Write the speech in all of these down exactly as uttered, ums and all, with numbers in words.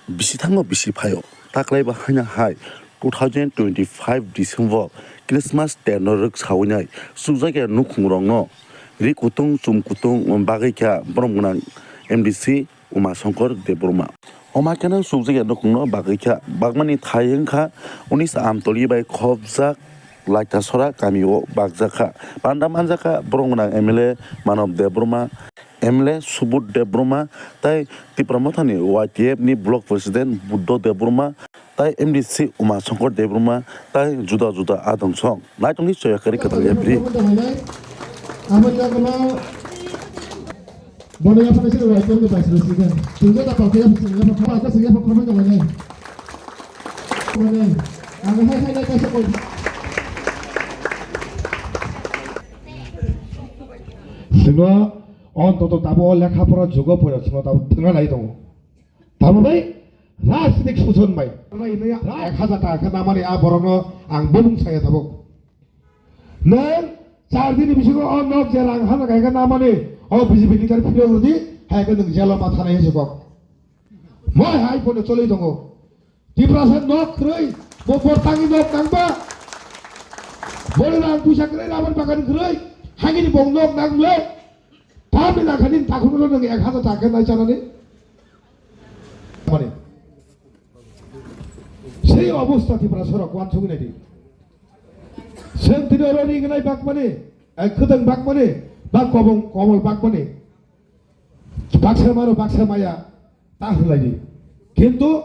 Bisi thango bisi phaio, taklai ba haino hai two thousand twenty-five December Christmas terno rwk sawinai chukjakya nukhungrokno ri kutung chum kutung bagwi kha borom gwnang M D C Uma Shankar Debbarma. Oma khe nang chukjakya nukhungno bagwi kha bagmani thai wngkha unis Amtoli bai khopjak Laitasora kamio bakjakha. Panda manjakha borom gwnang M L A Manob Debbarma, M L A Subodh Debbarma, tai Tipra Mothani Y T F ni Block President Buddho Debbarma, tai M D C Uma Shankar Debbarma, tai juda juda adong song. Naitongni choya kari kwtal yapri. Bono yapha kaisa Y T F ni vice president. Tungja da palka yapha sing yapha khama ka sing yapha khama ka mane. Mane. Ang hai hai na kaisa koi. Sino on to to tabo lekha pora jugo pora sino tabo tengna nai tongo. Tamo bai rajnitik suson bai. Ek hajar taka khe namani a borokno ang bumung saya tabuk. Nwng char dini bisingo o nok je rang hana kaika namani o B J P leader phirok rwdi, hai khe nwng jelo ma thanai hinwi kok. Moi hai phone choli tongo. Tiprasa nok kwrwi, bo bor tangi nok nangba. Boni rang puisa kwrwi, raban bagan kwrwi, hangini bong nok nang mle. Tamni nangkha nini takhukno nwng ek hajar taka khe nai chanani. Mani. Sei obostha Tiprasarok uansugwi naidi. Chwng tini oro ringnai bakmani, ai, khwtwng bakmani, ba kobong komol bakmani. Baksa mano, baksa maya, ta hwlaidi. Kintu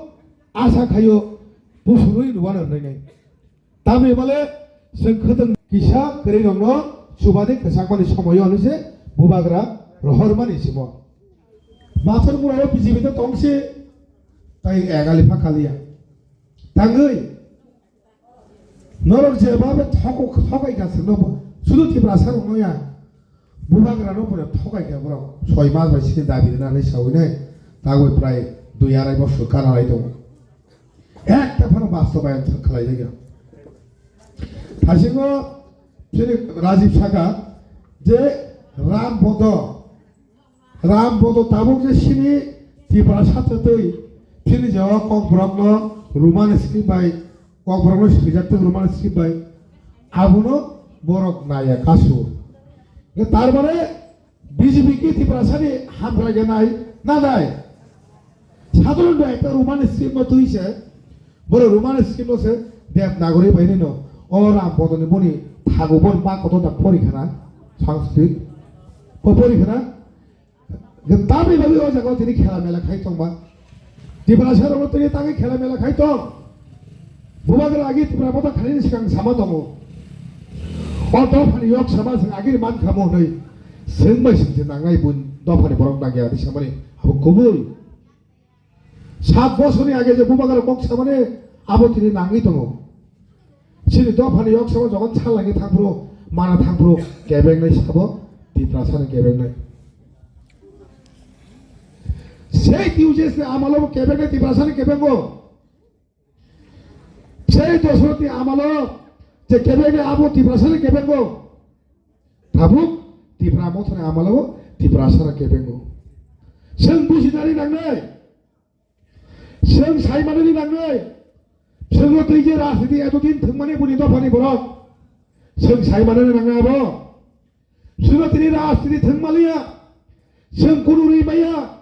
asa khaio, busurwi nuwano hwnwi nai. Tamni hwnmale chwng khwtwng kisa kwrwirokno chubadi kwchakmani somoio hwnwi se bubagra rohormani simo. Mathar murao B J P tongsi tai egali pha kaliya. Tangwi norok jebabe thoko thokai ka chwngno bo sudu Tiprasa rokno ya. Bubagra no pura thokai kha borok. Soi mas bai sini dabi rina hinwi sawi nai. Tagwi prai dui arai bosor kana lai tongo. Ekta phano bastobayan khlai jagya. Thasingo chini Rajiv saka je Ram Bodo, Ram Bodo tabuk je sini Tiprasa twi chini je o Kokborok no Roman script bai Kokborok no swijak twi Roman script bai abono borok naya kasu. Tar mane B J P ki Tiprasani hamkrai khe nai, na nai? Sadharon ekta Roman script no twi se, boro Roman script no se Devanagari bai no. O Ram Bodoni boni thago bon ba koto da pori khana, Sanskrit. Bo pori khana. Tamni bagwi o jaga tini khela mela khai tongba. Tiprasa rokno tini tangwi khela mela khai tong. Bubagra agi Tipra Motha khalini swkang sama tongo. O dophani yok sama chwng agini man kha mo hwnwi swng bai swng se nangnai buini dophani borok nangya hwnwi samani abo kubui. Sat bosorni age je Bubagra kok samani abo tini nangwi tongo. Chini dophani yok sama jokhon sal lagi thangphuru mana thangphuru kebengnai sabo Tiprasani kebengnai. Sei T U J S ni amalo bo kebengnai Tiprasani kebengo. Sei Dosrotni amalo je kebengni abo Tiprasani kebengo. Tabuk Tipra Mothani amalo Tiprasani kebengo. Chwng bujinani nangnai. Chwng saimanani nangnai. Chwngno twi je rajniti etodin thwngmani buni dophani borok. Chwng saimanani nangnai abo. Chwngno tini rajniti thwngmaliya. Chwng kunu rimaya.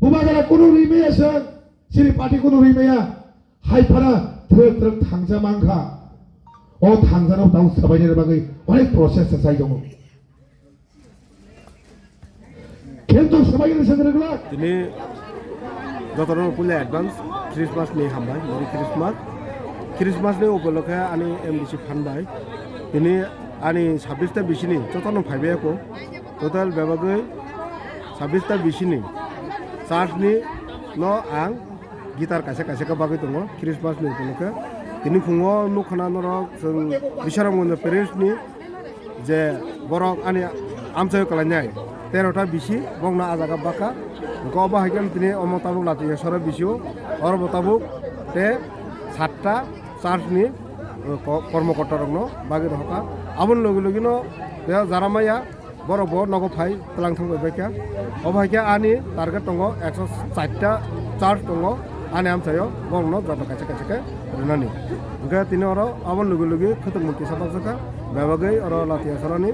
Bubagra kunu rimaya chwng. Chini party kunu rimaya. Hai phano twrwk twrwk thangja mankha. O thangjano tamo swbainani bagwi onek process se chai tongo. Kintu swbainani se rwgwlak. Tini jotono puila advance Christmas ni hambai, Merry Christmas. Christmas ni upolokhe ani M D C phan bai. Tini ani sabbish ta bisini jotono phaibai ako. Total bebagwi sabbish ta bisini church ni no ang guitar kaisa kaisa khe bagwi tongo Christmas ni upolokhe. Tini phungo nukha na norok chwng Bisharamganj parish ni je borok ani amchaio kwlainai tero ta bisi bokno ah jaga bakha. Hwnkhe obo hai khe tini omo tabuk lati sora bisio oro bo tabuk te satta church ni, uh, ko-, kormokorta rokno bagwi rohorkha. Aboni logi logi no te jaramaya borok bo nogo phai twlang thang bai kha. Obo hai khe ani target tongo ekso char ta church tongo. Ani amchaio borokno joto kaisa kaisa khe rwnani. Hwnkhe tini oro aboni logi logi khwtwng mukti sapak sakha, bebagwi oro Latiya sorani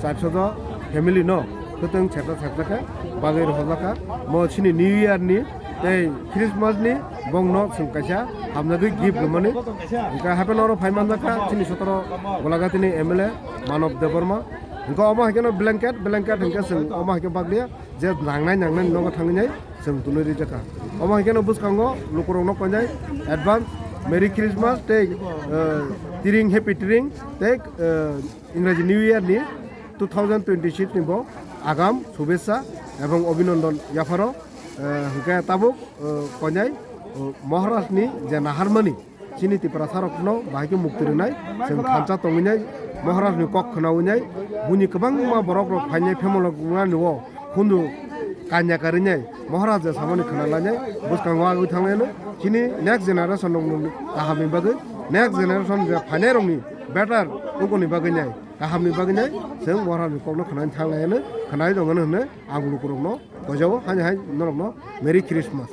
char sojo family no khwtwng serta serta khe bagwi rohorjakha. Mo chini New Year ni tei Christmas ni bongno chwng kaisa hamjagwi gift rwmani. Hwnkhe hapheno oro phai manjakha chini sotoro Golaghati ni M L A Manob Debbarma. Hwnkhe omo hai kheno blanket, blanket hwnkhe chwng omo hai khe baglia. Je nangnai nangnai nogo thangwi nai chwng twnwi rijak kha. Omo hai kheno bwskango lukurokno koinai advance Merry Christmas tei, eh, Tiring Happy Tiring tei, eh, Ingraji New Year ni two thousand twenty-six ni bo agam shubhechha ebong obhinondon yapharo, eh, hwnkhe tabuk, eh, koinai, eh, Maharaj ni je naharmani chini Tiprasarokno bahai khe mukti rwnai, chwng thansa tongwi nai, Maharajni kok khwnawi nai, buini kwbangma borokrok phainai phemolok wngnani o khunju kanya karwi nai, Maharaj je samani khwnalainai, bwskango agwi thanglaino, chini next generation rokni kahamni bagwi, next generation je phainairokni better wngkoni bagwi nai, kahamni bagwi nai, chwng Maharajni kokno khwnani thanglaino, khwnai tongmani hwnwi ang lukurokno koijao, haini hai norokno Merry Christmas.